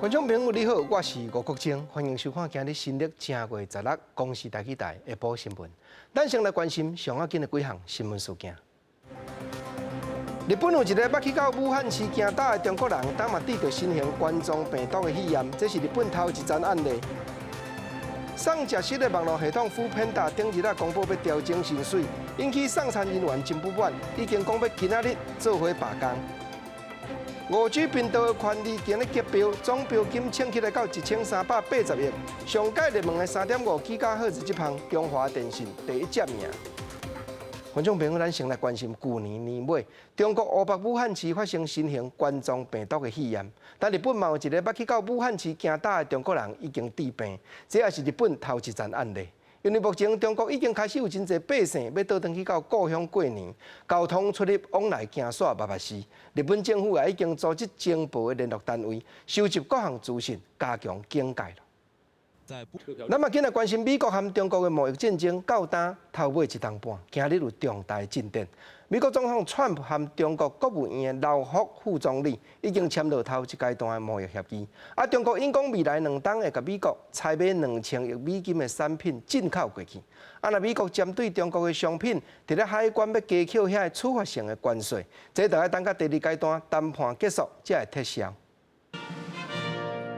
觀眾朋友你好，我是吳國晶，歡迎收看今日新曆正月十六公視台語台下晡新聞。咱先來關心上要緊的幾項新聞事件。日本有一个捌去到武漢市行搭的中國人，當嘛得著新型冠狀病毒的肺炎，這是日本頭一宗案例。送食食的網路系統 foodpanda 頂日仔公布欲調整薪水，引起送餐人員真不滿，已經講欲今仔日做伙罷工。5G 頻道的權利今日結標，總標金衝起來到1380億。上蓋熱門的3.5吉赫茲這項，中華電信第一接名。觀眾朋友，咱先來關心舊年年尾，中國湖北武漢市發生新型冠狀病毒的肺炎，但日本嘛有一个捌去到武漢市行搭的中國人已經致病，這也是日本頭一宗案例。因為目前中國已經開始有真濟百姓欲倒轉去到故鄉過年，交通出入往來驚煞密密是。日本政府也已經組織情報的聯絡單位，收集各項資訊，加強警戒。咱嘛緊來關心美國和中國的貿易戰爭，到今頭尾一冬半，今日有重大進展。美國總統川普和中國國務院的劉鶴副總理已經簽落頭一階段的貿易協議。啊，中國應講未來2冬會共美國採買2000億美金的產品進口過去。啊，若美國針對中國的商品，佇咧海關欲加扣遐的處罰性的關稅，這著愛等到第二階段談判結束才會撤銷。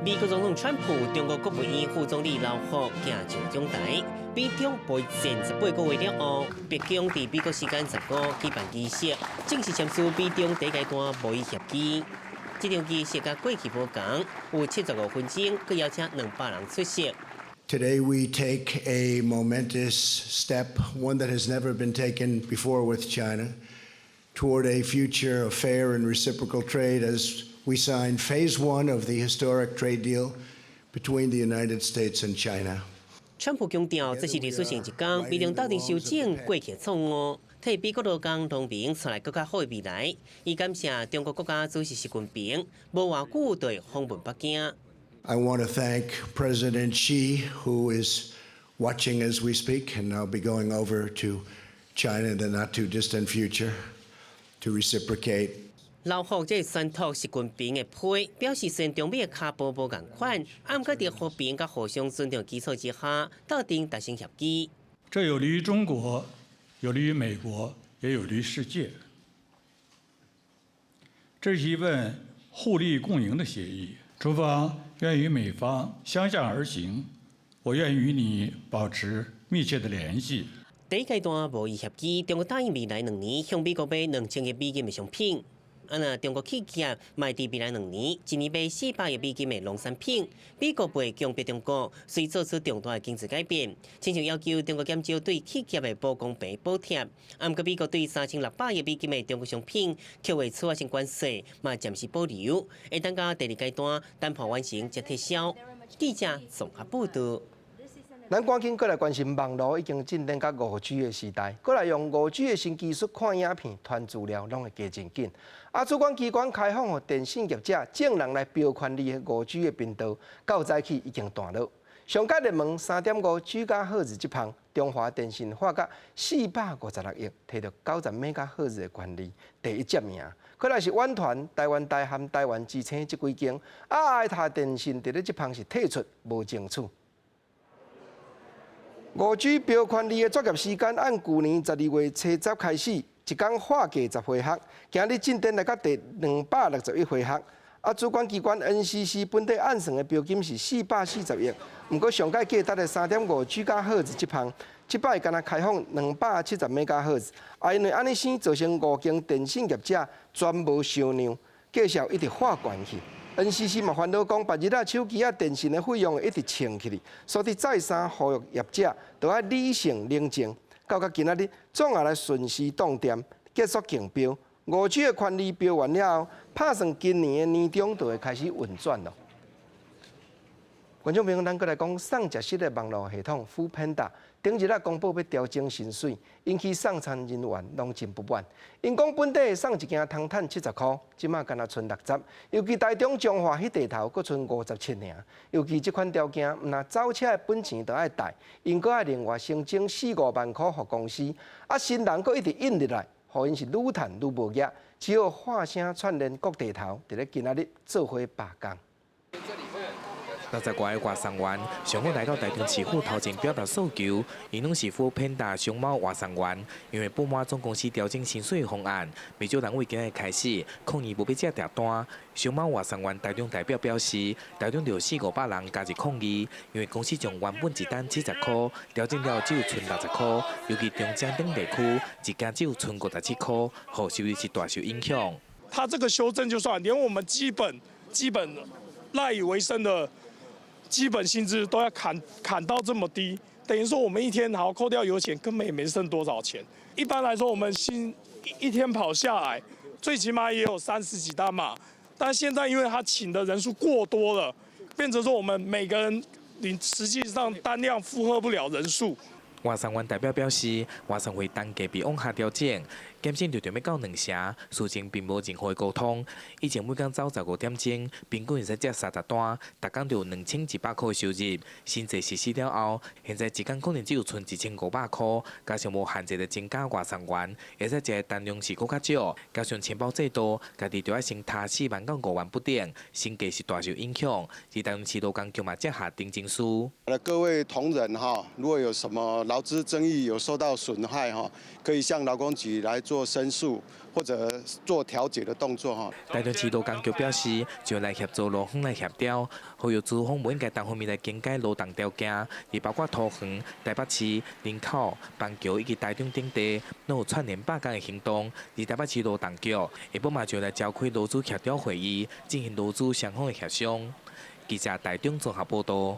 美國總統川普、中國國務院副總理劉鶴行上講台，美中貿易戰18個月了後，白宮佇美國時間15舉辦儀式，正式簽署美中第一階段貿易協議。這場儀式佮過去無仝，有75分鐘，閣邀請200人出席。 Today we take a momentous step, one that has never been taken before with China, toward a future of fair and reciprocal trade as we signed phase one of the historic trade deal between the United States and China. 川普強調，這是歷史性一天，美中鬥陣修正過去錯誤，替美國勞工農民帶來閣較好的未來。伊感謝中國國家主席習近平，無偌久就訪問北京。 I want to thank President Xi, who is watching as we speak, and I'll be going over to China in the not too distant future to reciprocate. 劉鶴這宣讀習近平的批，表示雖然中美的跤步無仝款，毋過佇和平佮互相尊重基礎之下，鬥陣達成協議。這有利於中國，有利於美國，也有利於世界。這是一份互利共贏的協議，中方願與美方相向而行，我願與你保持密切的聯繫。第一階段貿易協議，中國答應未來2年向美國買2000億美金的商品。啊，若中國企業嘛佇未來2年，一年買400億美金的農產品，美國袂強迫中國隨做出重大的經濟改變，親像要求中國減少對企業的無公平補貼。啊，毋過美國對3600億美金的中國商品扣的處罰性關稅嘛暫時保留，會等到第二階段談判完成才撤銷。記者綜合報道。咱趕緊閣來關心網路已經進展到5G 的時代，閣來用五 G 的新技術看影片、傳資料，攏會加真緊。啊，主管機關開放予電信業者眾人來標權利的五 G 的頻道，到早起已經斷落。上蓋熱門3.5吉赫茲這項，中華電信花甲456億，提著90兆赫茲的權利，第一接名。閣來是遠傳、台灣大和台灣之星這幾間，啊，愛塔電信佇咧這項是退出，無爭取。五 G 標權利的作業時間按舊年12月初十開始，一工劃過10回合，今日進展來到第261回合。啊，主管機關 NCC 本底按算的標金是440億，毋過上蓋價值的3.5吉赫茲這項，這擺干焦開放270兆赫茲，啊，因為按呢生造成五間電信業者全無收量，價數一直畫懸去。NCC 嘛煩惱講，別日仔手機仔電信的費用會一直衝起去，所以再三呼籲業者都愛理性冷靜。到今仔日，總也來順時動電結束競標，五 G 的權利標完了後，拍算今年的年中就會開始運轉咯。觀眾朋友，咱閣來講送食食的網路系統 foodpanda，頂日仔公布欲調整薪水，引起送餐人員攏真不滿。𪜶講本底送一件通趁70箍，這馬干焦賰60，尤其台中彰化彼塊頭，閣賰57爾。尤其這款條件，毋但走車的本錢都愛帶，𪜶閣愛另外申請四五萬箍予公司，啊，新人閣一直應入來，予𪜶是愈趁愈無額，只好喊聲串連各地頭，佇咧今仔日做伙罷工。60外个外送員上午來到台中市府頭前表達訴求，𪜶攏是 foodpanda 熊貓外送員，因為不滿總公司調整薪水方案，袂少人為今日開始抗議無欲接訂單。熊貓外送員台中代表表示，台中有四五百人加入抗議，因為公司將原本一單70箍調整了只有賰60箍，尤其中正等地區一件只有賰57箍，予收入是大受影響。他這個修正就算，連我們基本賴以為生的基本薪資都要砍到這麼低，等於說我們一天好扣掉油錢，根本也沒剩多少錢。一般來說，我們薪一天跑下來，最起碼也有30幾單嘛。但現在因為他請的人數過多了，變成說我們每個人你實際上單量負荷不了人數。外送員代表表示，外送費單價被往下調整，減薪就著欲到兩成，事前並無任何溝通。以前每工走15點鐘，平均會使接30單，逐工就有2100箍的收入。新制實施了後，現在一工可能只有賰1500箍，加上無限制的增加外送員，會使接的單量是閣較少，加上錢包制度，家己就愛先提4萬到5萬不等，生計是大受影響。而台中市勞工局嘛接下訂情書。各位同仁哈，如果有什麼勞資爭議有受到損害哈，可以向勞工局來做申訴或者做調解的動作哈。台中市勞工局表示，將來協助勞方來協調，呼籲資方無應該單方面來更改勞動條件，而包括桃園、台北市、林口、板橋以及台中等地，攏有串聯罷工的行動。而台北市勞動局下晡嘛將來召開勞資協調會議，進行勞資雙方的協商。記者台中綜合報道。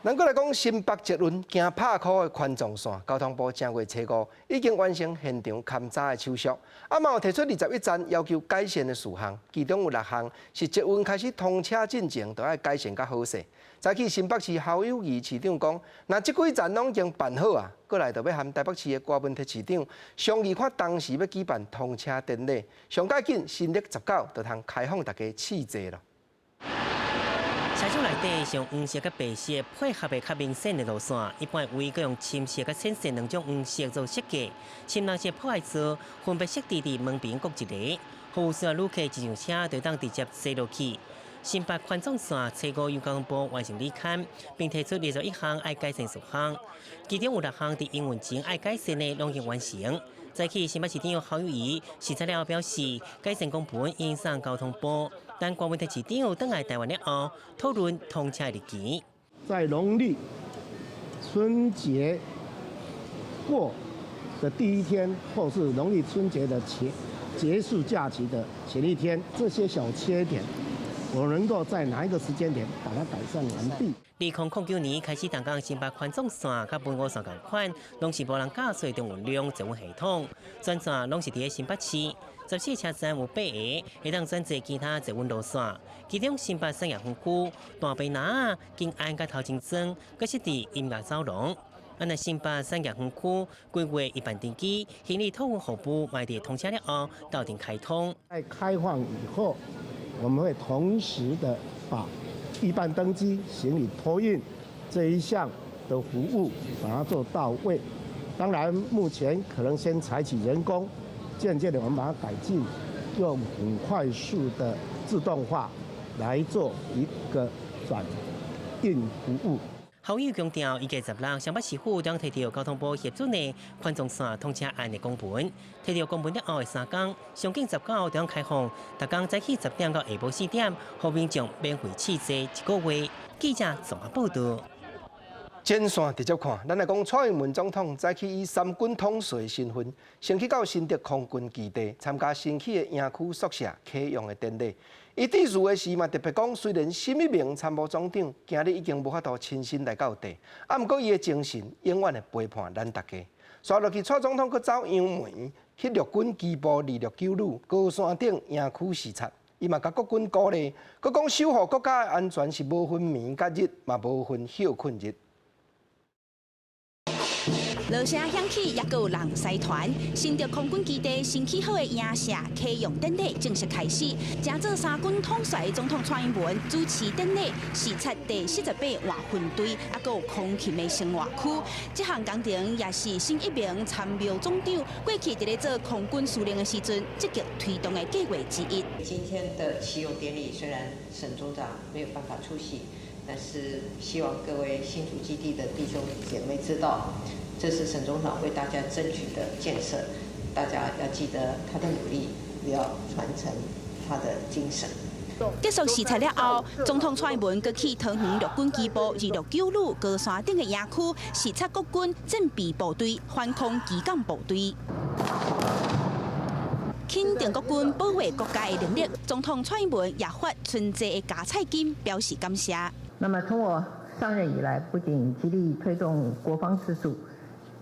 咱閣來講新北捷運經拍箍的環狀線，交通部正月初五已經完成現場勘查的手續，啊嘛有提出21站要求改善的事項，其中有六項是捷運開始通車進前就愛改善較好勢。早起新北市侯友宜市長講，若這幾站攏已經辦好啊，過來就欲和台北市的柯文哲市長商議看當時欲舉辦通車典禮，上蓋緊新曆19就通開放大家試坐囉。車廂內底是用黃色佮白色配合的較明顯的路線，一般位閣用深色佮淺色兩種黃色做設計。深藍色鋪來座分別設置佇門邊各一个，服務需要旅客一上車就當直接坐落去。新北環狀線初五由交通部完成履勘，並提出21項愛改善事項，其中有六項佇營運前愛改善的攏已經完成。早起新北市長侯友宜視察了後表示，改善公文已送交通部，等柯文哲市長轉來台灣了後，討論通車日期。在農曆春節過的第一天，或是農曆春節的前結束假期的前一天，這些小缺點，我能夠在哪一個時間點把它改善完畢？2009年開始動工新北環狀線佮文湖線仝款，攏是無人駕駛中運量捷運系統，全線攏是佇咧新北市。14車站有八个會當轉坐其他捷運路線，其中新北產業園區、大埤林、景安佮頭前莊，閣設置音樂走廊。啊若新北產業園區規劃一般登機、行李託運服務，嘛佇通車了後鬥陣開通。在開放以後，我們會同時的把一般登機、行李托運這一項的服務，把它做到位。當然，目前可能先採取人工，漸漸的我們把它改進，用很快速的自動化來做一個轉運服務。侯友宜強調，預計16，新北市府將提著交通部核准的環狀線通車案的公文，提著公文了後的3工，上緊19就開放，逐工早起10點到下晡4點，予民眾免費試坐一個月。記者綜合報道。前線直接看，咱來講蔡英文總統早起以三軍統帥身份，先去到新竹空軍基地參加新起的營區宿舍啟用的典禮。伊致辭的時嘛特別講，雖然新一名參謀總長今日已經無法度親身來到地，啊，毋過伊的精神永遠會陪伴咱大家。紲落去，蔡總統閣走楊梅去陸軍機部269旅高山頂營區視察。伊嘛共國軍鼓勵，閣講守護國家的安全是無分暝佮日，嘛無分歇睏日。鑼聲響起，猶閣有人師團。新竹空軍基地新起好的營舍啟用典禮正式開始。正做三軍統帥總統蔡英文主持典禮，視察第48換分隊，猶閣有空勤的生活區。這項工程也是新一名參謀總長過去佇咧做空軍司令的時陣，積極推動的計劃之一。今天的啟用典禮雖然沈總長沒有辦法出席。但是希望各位新竹基地的弟兄姐妹知道，這是沈總統為大家爭取的建設，大家要記得他的努力，也要傳承他的精神。結束視察了後，總統蔡英文閣去桃園陸軍機部269旅高山頂的營區視察國軍戰備部隊、反空機艦部隊，肯定國軍保衛國家的能力。總統蔡英文也發春節的加菜金表示感謝。那麼從我上任以來，不僅極力推動國防自主，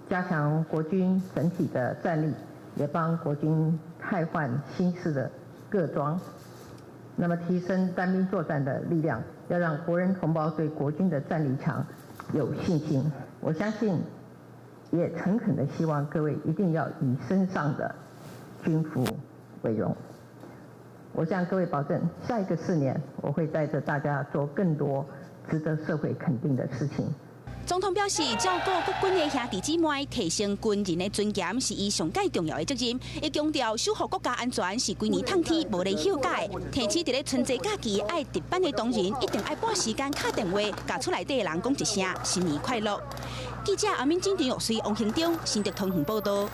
加強國軍整體的戰力，也幫國軍汰換新式的個裝。那麼提升單兵作戰的力量，要讓國人同胞對國軍的戰力強有信心。我相信，也誠懇的希望各位一定要以身上的軍服為榮。我向各位保證，下一個4年，我會帶着大家做更多值得社會肯定的事情。總統表示，照顧國軍的兄弟姊妹，提升軍人的尊嚴，是伊上蓋重要的責任。伊強調，守護國家安全是規年透天無咧歇假。提醒佇咧春節假期愛值班的同仁，一定愛撥時間敲電話，共厝內底的人講一聲新年快樂。記者阿敏、金田玉穗、王興中，新竹桃園報道。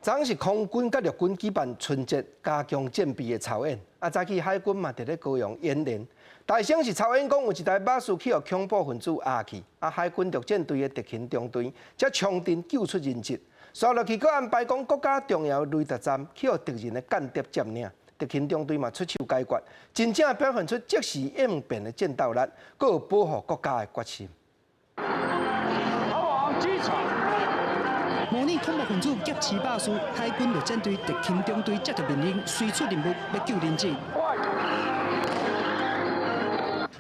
昨是空軍佮陸軍舉辦春節加強戰備的操演，啊，早起海軍嘛佇咧高雄演練。台先是操演講有一台巴士去予恐怖分子壓去，啊，海軍陸戰隊的特勤中隊才衝陣救出人質。紲落去閣安排講國家重要雷達站去予敵人的間諜佔領，特勤中隊嘛出手解決，真正表現出即時應變的戰鬥力，閣有保護國家的決心。逃往機場。模擬恐怖分子劫持巴士，海軍陸戰隊特勤中隊接到命令，隨出任務欲救人質。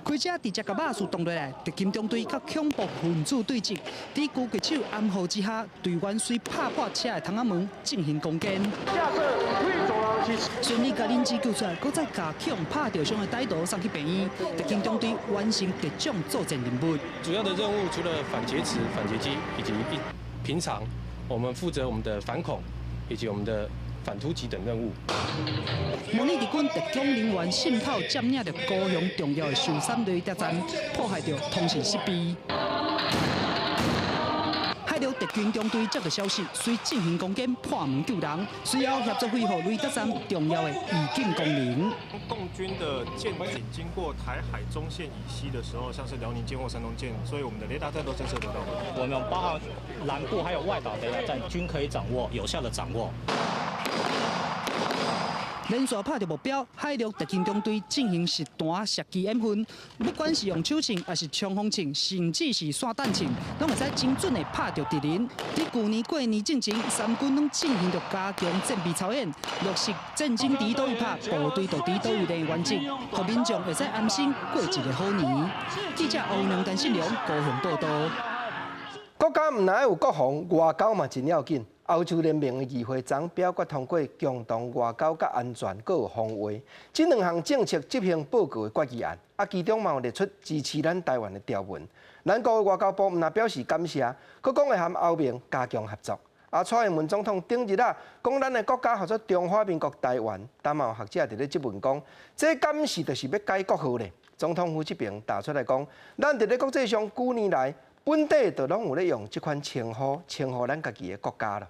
開車直接共巴士擋落來，特勤中隊佮恐怖分子對峙，佇狙擊手掩護之下，隊員隨拍破車的窗仔門進行攻堅。順利共人質救出來，閣再共予拍著傷的歹徒送去病院。特勤中隊完成特種作戰任務。主要的任務除了反劫持、反劫機，以及一平常我們負責我們的反恐以及我們的反突擊等任務。模擬敵軍特工人員滲透佔領著高雄重要的壽山雷達站，破壞著通信設備。海陸特勤中隊接到消息，隨進行攻堅破門救人，隨後協助恢復雷達站重要的預警功能。共軍的艦艇經過台海中線以西的時候，像是遼寧艦或山東艦，所以我們的雷達站都偵測得到。我們包含南部還有外島雷達站均可以掌握，有效的掌握。連續拍著目標，海陸特勤中隊進行實彈射擊演訓，不管是用手槍，抑是衝鋒槍，甚至是散彈槍，攏會使精準的拍著敵人。佇舊年過年進前，三軍攏進行著加強戰備操演，落實戰爭佇佗位拍，部隊就佇佗位的原則，予民眾會使安心過一個好年。記者歐良、陳信良高雄報道。國家毋但有國防，外交嘛真要緊。歐洲聯盟的議會昨表決通過共同外交佮安全閣有防衛這兩項政策執行報告的決議案，啊，其中嘛有列出支持咱台灣的條文。咱國的外交部毋但表示感謝，閣講會和歐盟加強合作。啊，蔡英文總統頂日啊，講咱的國家號做中華民國台灣，但嘛有學者佇咧質問講，這敢是就是欲改國號咧？總統府這邊打出來講，咱佇咧國際上幾年來，本底就攏有咧用這款稱呼稱呼咱家己的國家啦。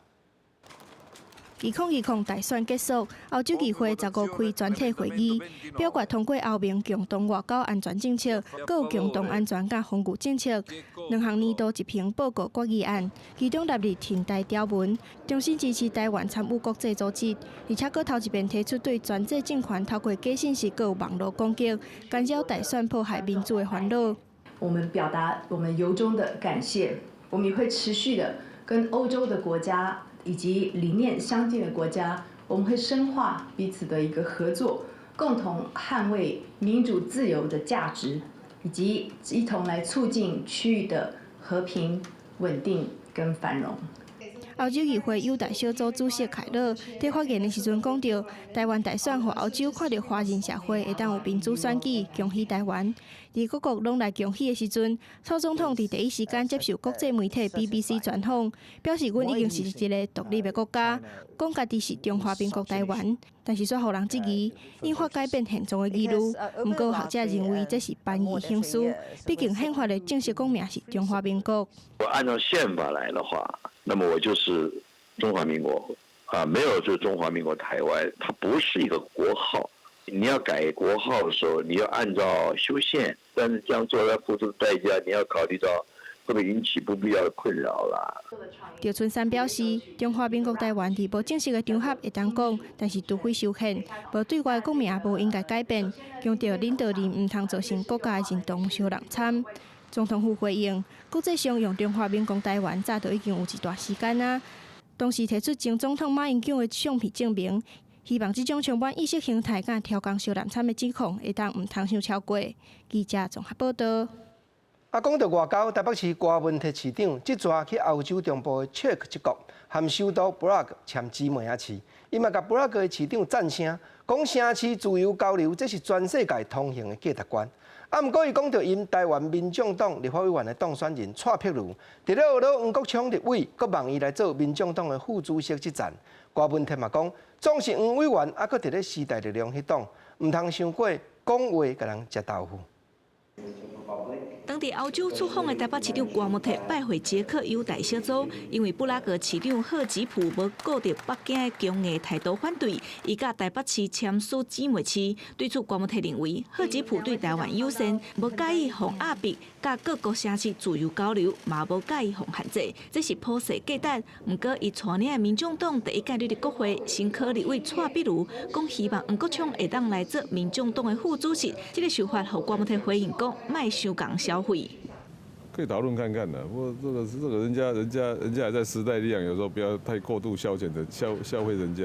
2020大選結束，歐洲議會15開全體會議，表決通過歐盟共同外交安全政策，閣有共同安全佮防禦政策兩項年度執行報告決議案，其中納入挺台條文，重新支持台灣參與國際組織，而且閣頭一遍提出對專制政權透過假訊息閣有網路攻擊，干擾大選破壞民主的煩惱。我們表達我們由衷的感謝，我們也會持續的跟歐洲的國家以及理念相近的國家，我們會深化彼此的一個合作，共同捍衛民主自由的價值，以及一同來促進區域的和平、穩定跟繁榮。歐洲議會友台小組主席凱勒佇發言的時陣講著，台灣大選予歐洲看著華人社會會當有民主選舉，恭喜台灣。佇各國攏來恭喜的時陣，蔡總統佇第一時間接受國際媒體 BBC 專訪，表示阮已經是一個獨立的國家，講家己是中華民國台灣。但是煞予人質疑，引發改變現狀的疑慮。毋過學者認為這是翻譯形式，畢竟憲法的正式國名是中華民國。我按照憲法來的話，那麼我就是中華民國啊，沒有就中華民國台灣，它不是一個國號。你要改國號的時候，你要按照修憲，但是這樣做要付出的代價，你要考慮到會不會引起不必要的困擾啦。趙春山表示，中華民國台灣佇無正式的場合會當講，但是除非修憲，無對外國名無應該改變。強調領導人毋通造成國家的認同相人參。總統府回應，國際上用中華民國台灣早就已經有一段時間啊。同時提出前總統馬英九的相片證明，希望這種充滿意識形態佮挑工相人參的指控會當毋通傷超過。記者綜合報道。啊，講到外交，台北市郭文鐵市長這逝去歐洲中部的捷克一國，和首都布拉格簽姊妹仔市，伊嘛共布拉格的市長讚聲，講城市自由交流，這是全世界通行的價值觀。啊，毋過伊講著𪜶台灣民眾黨立法委員的當選人蔡碧如，佇咧學了黃國昌立委，閣望伊來做民眾黨的副主席之戰。郭文鐵嘛講，總是黃委員猶閣佇咧時代力量彼黨，毋通傷過講話共人食豆腐。當地歐洲出訪的台北市長郭文鐵拜會捷克優待小組，因為布拉格市長賀吉普無顧著北京的強硬態度反對，伊佮台北市簽署姊妹市。對此，郭文鐵認為賀吉普對台灣友善，無佮意予壓迫，佮各國城市自由交流，嘛無佮意予限制，這是普世價值。毋過，伊帶領的民眾黨第一屆入國會新科立委蔡碧如講，希望黃國昌會當來做民眾黨的副主席。這个想法，予郭文鐵回應講，莫傷仝消費。可以討論看看的，不過這個人家還在時代力量，有時候不要太過度消遣的消費人家。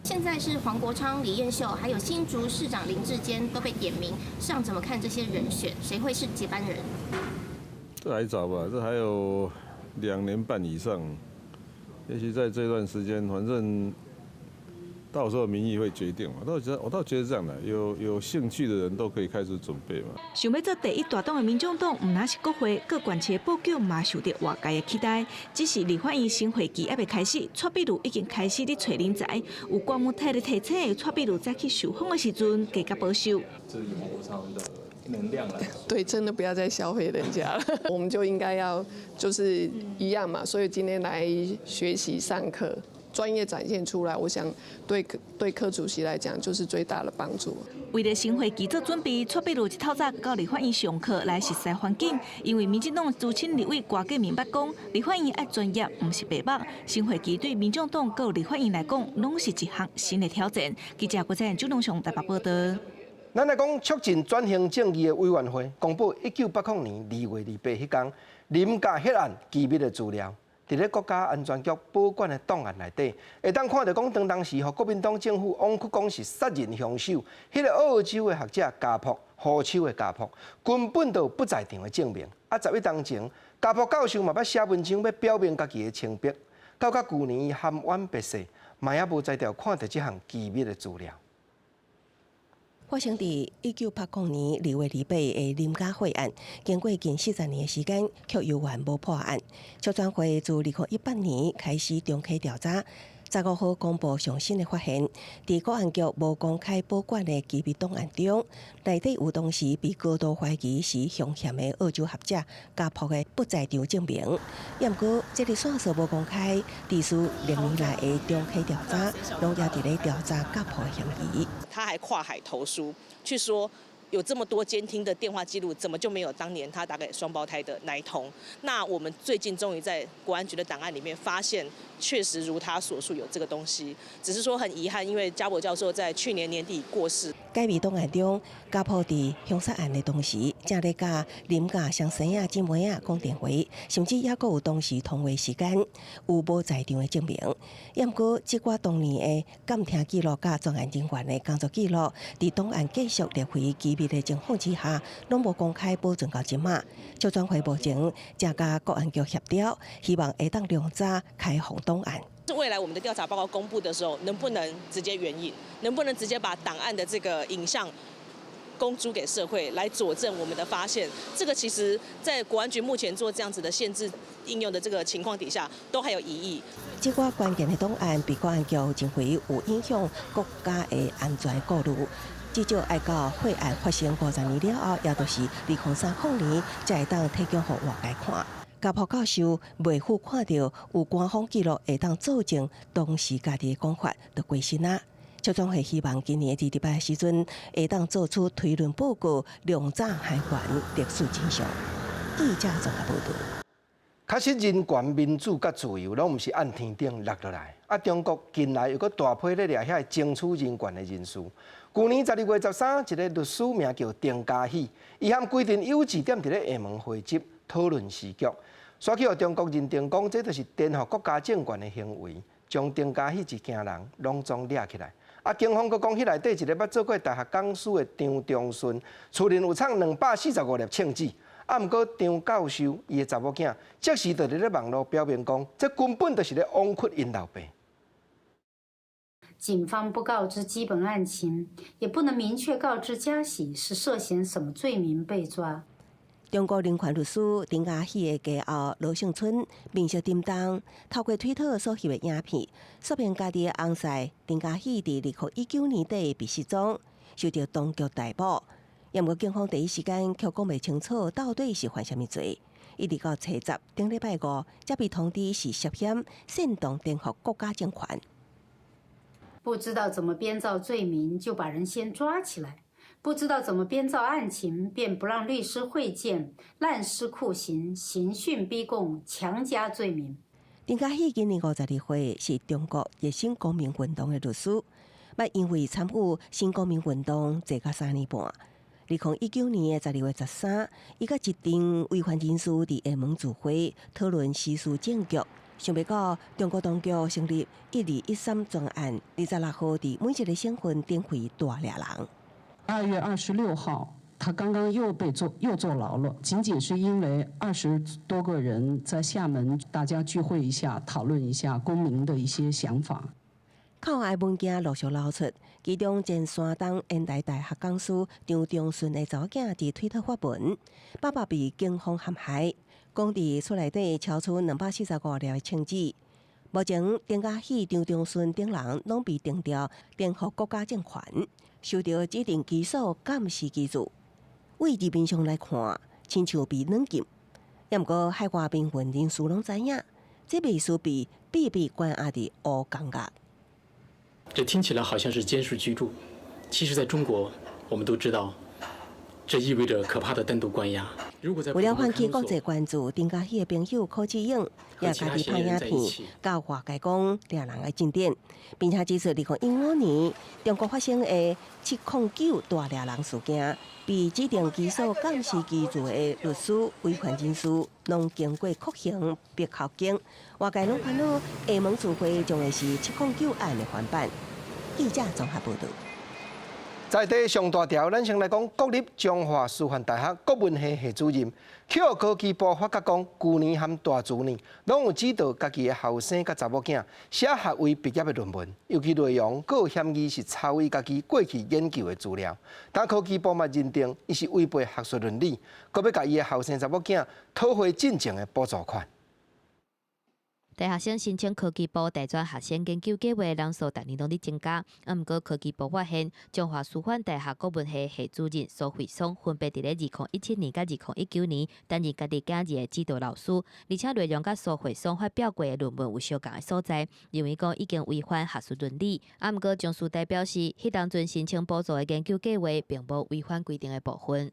現在是黃國昌、李彥秀，還有新竹市長林智堅都被點名，市長怎麼看這些人選？誰會是接班人？這還早吧，這還有2年半以上，也許在這段時間，反正到時候民意會決定嘛。我倒覺得這樣的，有興趣的人都可以開始準備嘛。想欲做第一大黨的民眾黨，毋但是國會各縣市布局嘛受著外界的期待。只是立法院新會期猶未開始，蔡壁如已經開始咧揣人才。有郭文鐵咧提醒，蔡壁如再去受訪的時陣，加較保守。這是黃國昌的能量來。對，真的不要再消費人家了。我們就應該要就是一樣嘛，所以今天來學習上課。專業展現出來，我想對柯主席來講就是最大的幫助。為著新會期做準備，蔡壁如一透早到立法院上課來熟悉環境。因為民進黨資深立委郭建明捌講，立法院愛專業，毋是白目。新會期對民眾黨佮立法院來講，攏是一項新的挑戰。記者郭在主動上台北報道。咱來講促進轉型正義的委員會公布1980年2月28彼工林家血案機密的資料。佇咧國家安全局保管的檔案內底，會當看著講，當時予國民黨政府枉屈講是殺人兇手，彼个澳洲的學者家璞，胡秋的家璞，根本就不在場的證明。啊，11冬前，家璞教授嘛捌寫文章欲表明家己的清白，到甲舊年含冤白死，嘛猶無才調看著這項機密的資料。發生佇1980年2月28的林家血案，經過近40年的時間，卻猶原無破案。促轉會自2018年開始重啟調查，15號公布上新的發現，佇國安局無公開保管的機密檔案中，內底有當時被高度懷疑是兇嫌的澳洲學者家璞的不在場證明。毋過，這个線索無公開，持續2年來的重啟調查，攏猶佇咧調查家璞的嫌疑。他還跨海投書，去說有這麼多監聽的電話記錄，怎麼就沒有當年他打給雙胞胎的那一通？那我們最近終於在國安局的檔案裡面發現，確實如他所述有這個東西，只是說很遺憾，因為家璞教授在去年年底過世。解密檔案中，家璞佇兇殺案的當時，正咧佮林家雙生仔姊妹仔講電話，甚至猶閣有當時通話時間有無在場的證明。毋過，這寡當年的監聽記錄佮專案人員的工作記錄，佇檔案繼續列為機密的情況之下，攏無公開保存到這馬。促轉會目前正佮國安局協調，希望會當量早開放檔案。未來我們的調查報告公布的時候，能不能直接援引？能不能直接把檔案的這個影像公諸給社會，來佐證我們的發現。這個其實，在國安局目前做這樣子的限制應用的這個情況底下，都還有疑義。這寡關鍵的檔案被國安局認為有影響國家的安全顧慮，至少愛到血案發生50年了後，也就是2030年，才會當提供予外界看。佮朴教授袂赴看著有官方記錄會當佐證當時家己的講法，就過身啊。促轉會希望今年二十八時陣會當做出推論報告，量早還原歷史真相。記者綜合報導。確實，人權、民主佮自由，攏毋是按天頂落落來。啊，中國近來又閣大批咧掠遐個爭取人權的人士。舊年12月13，一个律師名叫丁家喜，伊含規陣友智踮佇咧廈門匯集討論時局，煞去予中國認定講，這就是顛覆國家政權的行為，將丁家喜一家人攏總掠起來。啊，警方閣講，彼內底一个捌做過大學講師的張忠順，厝內有藏245粒銃子。啊，毋過張教授伊的查某囝，即時就佇咧網路表明講，這根本就是咧枉屈𪜶老爸。警方不告知基本案情，也不能明確告知家喜是涉嫌什麼罪名被抓。中國人權律師丁家喜的家後羅勝春面色沉重，透過推特所翕的影片，說明家己的翁婿丁家喜佇2019年底被失蹤，受到當局逮捕。毋過警方第一時間卻講袂清楚到底是犯啥物罪。一直到初十頂禮拜五，才被通知是涉嫌煽動顛覆國家政權。不知道怎麼編造罪名，就把人先抓起來；不知道怎麼編造案情，便不讓律師會見，濫施酷刑、刑訊逼供、強加罪名。丁家喜今年52歲，是中國熱心公民運動的律師，捌因為參與新公民運動坐甲3年半。2019年的12月13，伊佮一陣維權人士佇廈門聚會討論時事政局。想袂到中國當局成立1213專案，26號佇每一個省份展開大掠人。 2月26號，他剛剛又被坐又坐牢了，僅僅是因為20多個人在廈門，大家聚會一下，討論一下公民的一些想法。扣押文件陸續流出，其中前山東煙台大學講師張忠順的查某囝佇推特發文，爸爸被警方陷害，講佇厝內底搜出245粒的槍子。目前丁家喜、張忠順等人攏被定調顛覆國家政權，受到指定居所監視居住。對字面上來看，親像被軟禁。猶毋過海外民運人士攏知影，這袂輸被秘密關押佇烏監獄。這聽起來好像是監視居住，其實，在中國，我們都知道，這意味着可怕的單獨關押。為了喚起國際關注，丁家喜的朋友柯志勇也家己拍影片，佮外界講掠人的進展，並且指出，2015年中國發生的709大掠人事件，被指定居所監視居住的律師、維權人士，攏經過酷刑逼口供，外界攏煩惱廈門聚會將會是709案的翻版。記者綜合報導。在地上大條，咱先來講國立彰化師範大學國文系系主任，去予科技部發覺講，舊年和大前年攏有指導家己的後生佮查某囝寫學位畢業的論文，尤其內容閣有嫌疑是抄伊家己過去研究的資料。但科技部嘛認定伊是違背學術倫理，閣欲共伊的後生查某囝討回進前的補助款。大學生申請科技部大專學生研究計劃人數逐年攏佇增加，啊，毋過科技部發現，彰化師範大學國文系系主任蘇慧松分別佇咧2017年佮2019年擔任家己囝兒的指導老師，而且內容佮蘇慧松發表過的論文有相仝的所在，認為講已經違反學術倫理。啊，毋過張師大表示，彼當陣申請補助的研究計劃並無違反規定的部分。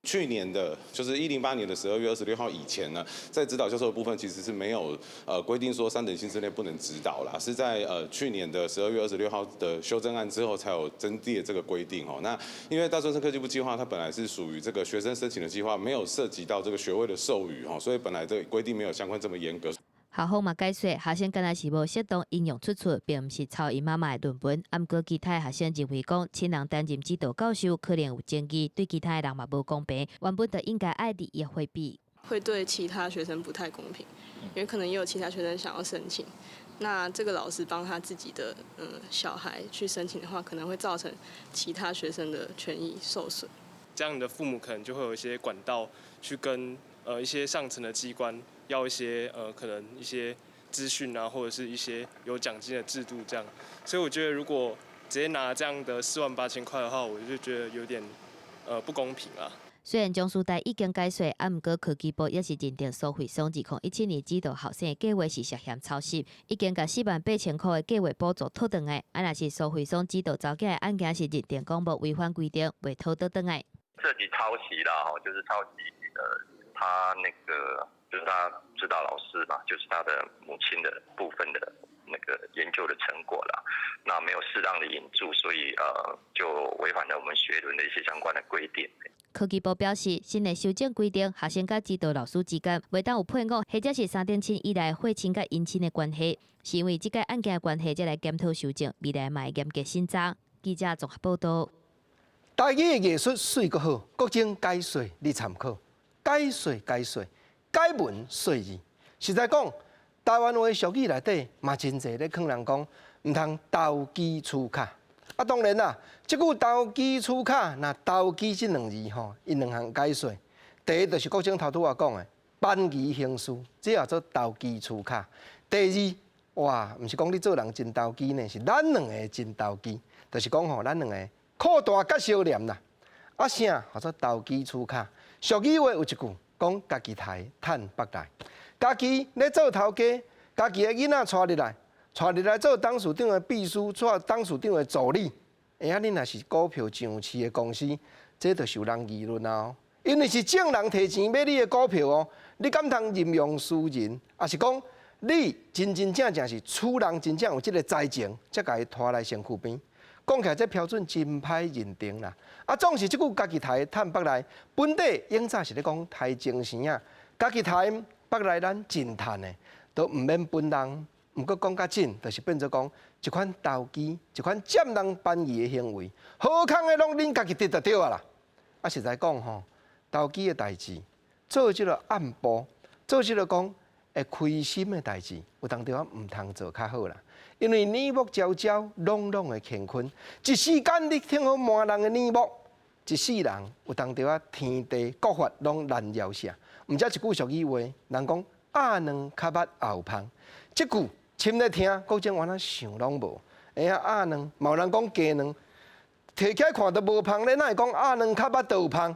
去年的，就是108年的12月26號以前呢，在指導教授的部分其實是沒有規定說三等薪之內不能指導啦，是在去年的十二月二十六號的修正案之後才有增訂這個規定哦。那因為大專生科技部計劃它本來是屬於這個學生申請的計劃，沒有涉及到這個學位的授予哈，所以本來這個規定沒有相關這麼嚴格。校方嘛解釋，學生敢若是無適當引用出處，並毋是抄𪜶媽媽的論文。啊，毋過其他的學生認為講，親人擔任指導教授可能有爭議，對其他的人嘛無公平，原本就應該愛利益迴避。會對其他學生不太公平，因為可能也有其他學生想要申請，那這個老師幫他自己的小孩去申請的話，可能會造成其他學生的權益受損。這樣你的父母可能就會有一些管道去跟一些上層的機關要一些可能一些資訊啊，或者是一些有獎金的制度這樣。所以我覺得如果直接拿這樣的4萬8千塊的話，我就覺得有點不公平啊。雖然中師大已經解說，啊，毋過科技部也是認定蘇惠松2017年指導學生的計畫是涉嫌抄襲，已經共4萬8千箍的計畫補助討轉來。啊，若是蘇惠松指導查某囝的案件是認定講無違反規定，袂討倒轉來。涉及抄襲啦，吼，就是抄襲他那個就是他指導老師嘛，就是他的母親的部分的那個研究的成果啦，那沒有適當的引注，所以就違反了我們學倫的一些相關的規定。科技部表示，新的修正規定，學生佮指導老師之間袂當有配偶或者是三等親以內血親佮姻親的關係，是因為這個案件的關係，才來檢討修正，未來嘛會嚴格審查。記者綜合報道。台語的藝術媠閣好，國政解說你參考，解說解說，解文說字。實在講，台灣話俗語內底嘛真濟咧勸人講，毋通投機取巧。啊，當然啦，這句投機取巧，若投機這兩字吼，伊兩項解說。第一就是國政頭拄仔講的，攀議行事，這叫做投機取巧。第二，哇，毋是講你做人真投機呢，是咱兩个真投機，就是講吼，咱兩个擴大佮相連啦。啊，啥叫做投機取巧？俗語話有一句講，家己刣趁腹內，家己咧做頭家，家己的囡仔帶入來。帶入來做董事長的秘書，帶董事長的助理。欸啊，你若是股票上市的公司，這就是有人議論啊！因為是眾人提錢買你的股票哦，你敢通任用私人？抑是講你真真正正是取人真正有這个才情，才共伊拖來身軀邊？講起來，這標準真歹認定啦。啊，總是這句家己刣趁腹內，本底永早是咧講刣精神啊，家己刣腹內咱真趁的，都毋免分人。毋過講較真，就是變做講一款投機、一款佔人便宜的行為，好康的攏恁家己得就對啊啦。啊，實在講吼，投機的代誌，做這个暗部，做這个講會虧心的代誌，有當時仔毋通做較好啦。因為耳目焦焦，朗朗的乾坤，一時間你聽好瞞人的耳目，一世人有當時仔天地國法攏難饒赦。毋才一句俗語話，人講鴨卵較密也有芳，這句。深咧聽，國政原來想攏無。會啊，鴨卵，嘛有人講雞卵，提起來看都無芳咧，哪會講鴨卵較密都有芳？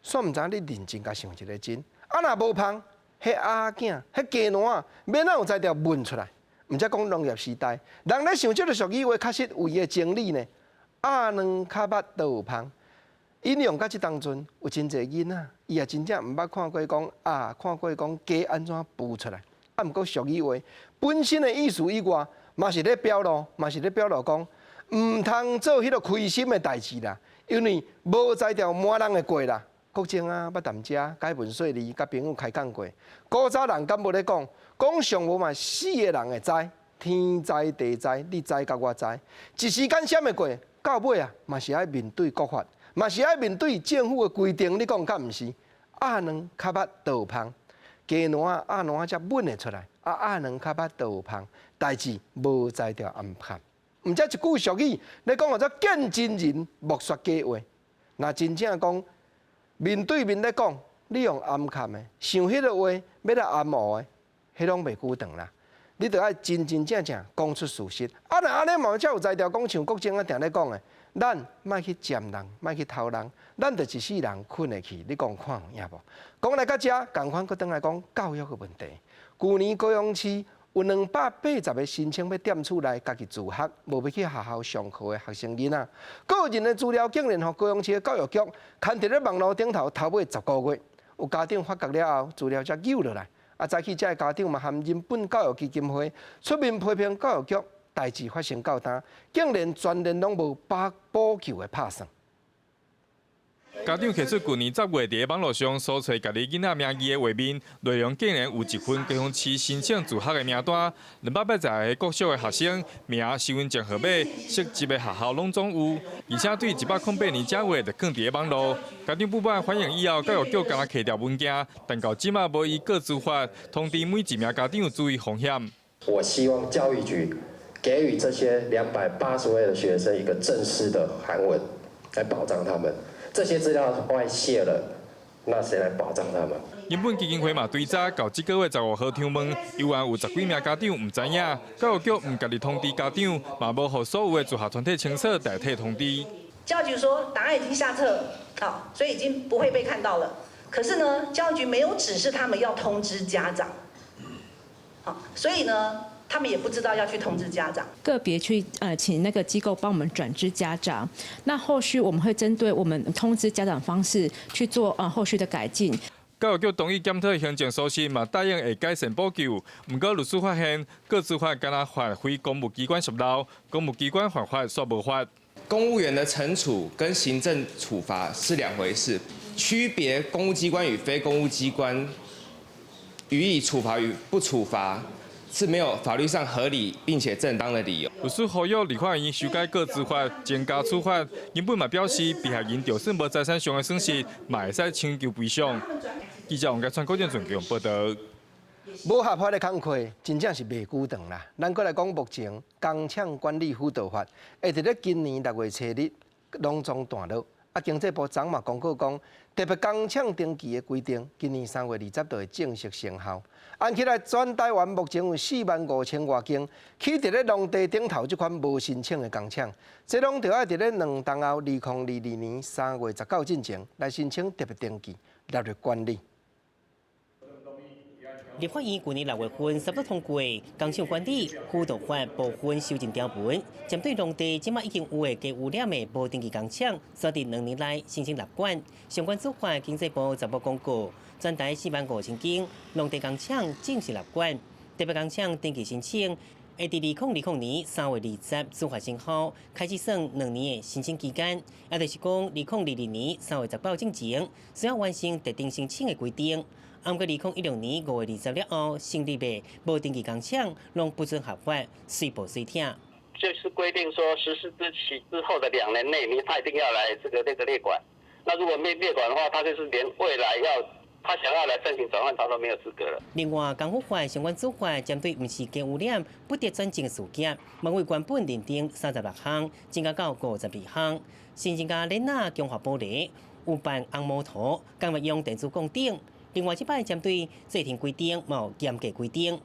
煞毋知你認真共想一个真。啊，若無芳，彼鴨囝、彼雞卵仔，欲怎有才調聞出來？毋才講農業時代，人咧想這个俗語話，確實有伊的真理呢。鴨卵較密都有芳，應用到這當陣，有真濟囡仔，伊也真正毋捌看過講鴨，看過講雞按怎孵出來。啊，毋過俗語話本身的意思以外，嘛是咧表露，嘛是咧表露講，毋通做彼个虧心的代誌啦，因為無才調瞞人會過啦。國政啊，捌踮遮解文說理，佮朋友開講過。古早人敢無咧講，講上無嘛四个人會知，天知地知，你知佮我知，一時間閃會過，到尾啊，嘛是愛面對國法，嘛是愛面對政府的規定。你講敢毋是？鴨卵較密都有芳。雞卵仔、鴨卵仔才聞會出來，啊，鴨卵較密都有芳，代誌無才調暗藏。毋才一句俗語，咧講號做見真人莫說假話。若真正講面對面咧講，你用暗藏的，想彼个話欲來暗烏的，彼攏袂久長啦。你著愛真真正正講出事實。啊，若按呢嘛才有才調講，像國政啊定咧講的，咱莫去佔人，莫去偷人，咱就一世人睏會去。你講看有影無？講來到遮，仝款閣轉來講教育的問題。舊年高雄市有280個申請欲踮厝內家己自學，無欲去學校上課的學生囡仔，個人的資料竟然予高雄市的教育局囥佇咧網路頂頭，頭尾10個月，有家長發覺了後，資料才揪落來。啊，早起這个家長嘛含人本教育基金會出面批評教育局，代誌發生到今，竟然全然攏無補救的拍算。家長提出舊年10月佇網路上搜揣家己囡仔名義的畫面，內容竟然有一份高雄市申請自學的名單，280個國小的學生名、身份證號碼、設籍的學校攏總有，而且對108年正月就囥佇咧網路。家長不滿反映以後，教育局敢若提著文件，但到這馬無依個資法通知每一名家長注意風險。我希望教育局給予這些280位的學生一個正式的函文，來保障他們。這些資料外洩了，那誰來保障他們？人本基金會嘛，追查到這個月15號聽問，猶原有十幾名家長毋知影，教育局毋家己通知家長，嘛無予所有的自學團體清楚代替通知。教育局說檔案已經下冊，好，所以已經不會被看到了。可是呢，教育局沒有指示他們要通知家長，好，所以呢，他們也不知道要去通知家長。個別去請那個機構幫我們轉知家長，那後續我們會針對我們通知家長方式去做後續的改進。教育局同意檢討行政疏失，嘛答應會改善補救。毋過律師發現，個資法敢若罰非公務機關泄漏，公務機關犯法煞無罰。公務員的懲處跟行政處罰是兩回事，區別公務機關與非公務機關予以處罰與不處罰是沒有法律上合理並且正當的理由。律師呼籲立法院修改個資法，增加處罰。原本嘛表示，被害人就算無財產上的損失，嘛會使請求賠償。記者王家川、郭建俊報道。無合法的工課，真正是袂久長啦。咱閣來講，目前工廠管理輔導法會佇咧今年6月初日攏總斷落。啊，經濟部昨嘛公告講，特別工廠登記的規定，今年3月20就會正式生效。按起來，全台灣目前有4萬5千外間，起佇咧農地頂頭這款無申請的工廠，這攏著愛佇咧2冬後，2022年3月19進前來申請特別登記，納入管理。立法院去年6月份三讀通過《工廠管理輔導法》部分修正條文，針對農地這馬已經有的低污染的無登記工廠，需佇2年內申請納管。相關做法，經濟部十號公告，全台4萬5千間農地工廠正式納管，特別工廠登記申請，會佇2020年3月20處罰生效，開始算兩年的申請期間，也就是講2022年3月19進前，需要完成特定申請的規定。毋過2016年5月20了後成立的無登記工廠，攏不准合法，隨報隨聽。就是規定說，實施之期之後的2年內，你他一定要來這個那個列管。那如果沒列管的話，他就是連未來要他想要來申請轉換，他都沒有資格了。另外，工輔法相關做法針對毋是低污染不得轉種的事業，嘛為原本認定36項，增加到52項，新增加鏈仔強化玻璃、有辦紅摩托、工業用電子鋼等。另外，這擺針對制停規定，嘛有嚴格規定，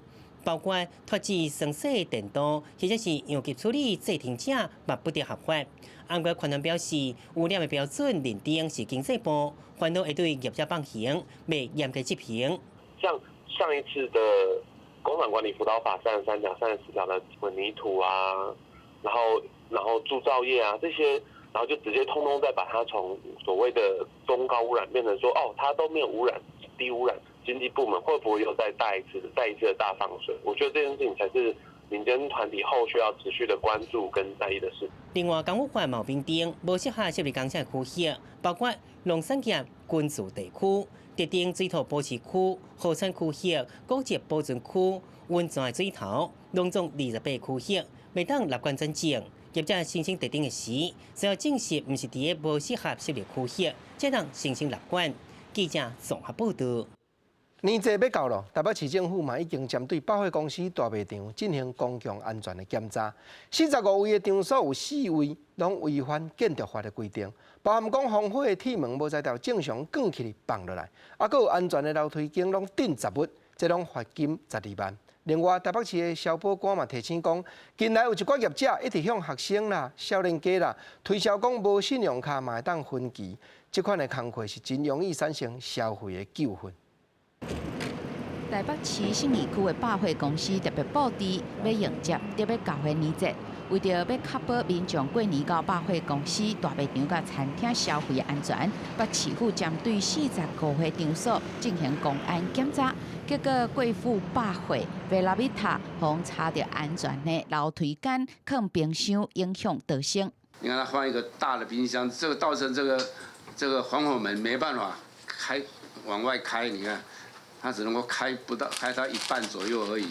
包括脫脂酸洗電鍍，或者是陽極處理制停者，嘛不得合法。毋過環團表示，污染的標準認定是經濟部，反而會對業者放行，袂嚴格執行。像上一次的工廠管理輔導法33條、34條的混凝土啊，然後鑄造業啊這些，然後就直接通通再把它從所謂的中高污染變成說，哦，它都沒有污染。低污染，經濟部門會不會又再帶一次、再一次的大放水？我覺得這件事情才是民間團體後續要持續的關注跟在意的事。另外，工輔法嘛明定，無適合設立工廠的區域，包括農產業軍事地區、特定水土保持區、河川區域、古蹟保存區、溫泉水頭，攏總28區域，袂當納管轉種。業者申請特定的時，需要證實毋是佇个無適合設立區域，才通申請納管。記者綜合報道。年節欲到囉，台北市政府嘛已經針對百貨公司大賣場進行公共安全的檢查。45位的場所有四位攏違反建築法的規定，包含講防火的鐵門無才調正常捲起來放落來，啊，閣有安全的樓梯間攏釘雜物，這攏罰金12萬。另外，台北市的消保官嘛提醒講，近來有一寡業者一直向學生啦、少年家啦推銷講無信用卡嘛會當分期，這款的工課是真容易產生消費的糾紛。台北市信義區的百貨公司特別布置，欲迎接特別交會年節，為著欲確保民眾過年到百貨公司大賣場佮餐廳消費安全，北市府針對45個場所進行公安檢查，結果貴婦百貨、貝拉米塔予查著安全的樓梯間囥冰箱，影響衛生。你看，他放一個大的冰箱，這個造成這個防火門沒辦法開往外開，你看。它只能夠開不到，開到一半左右而已。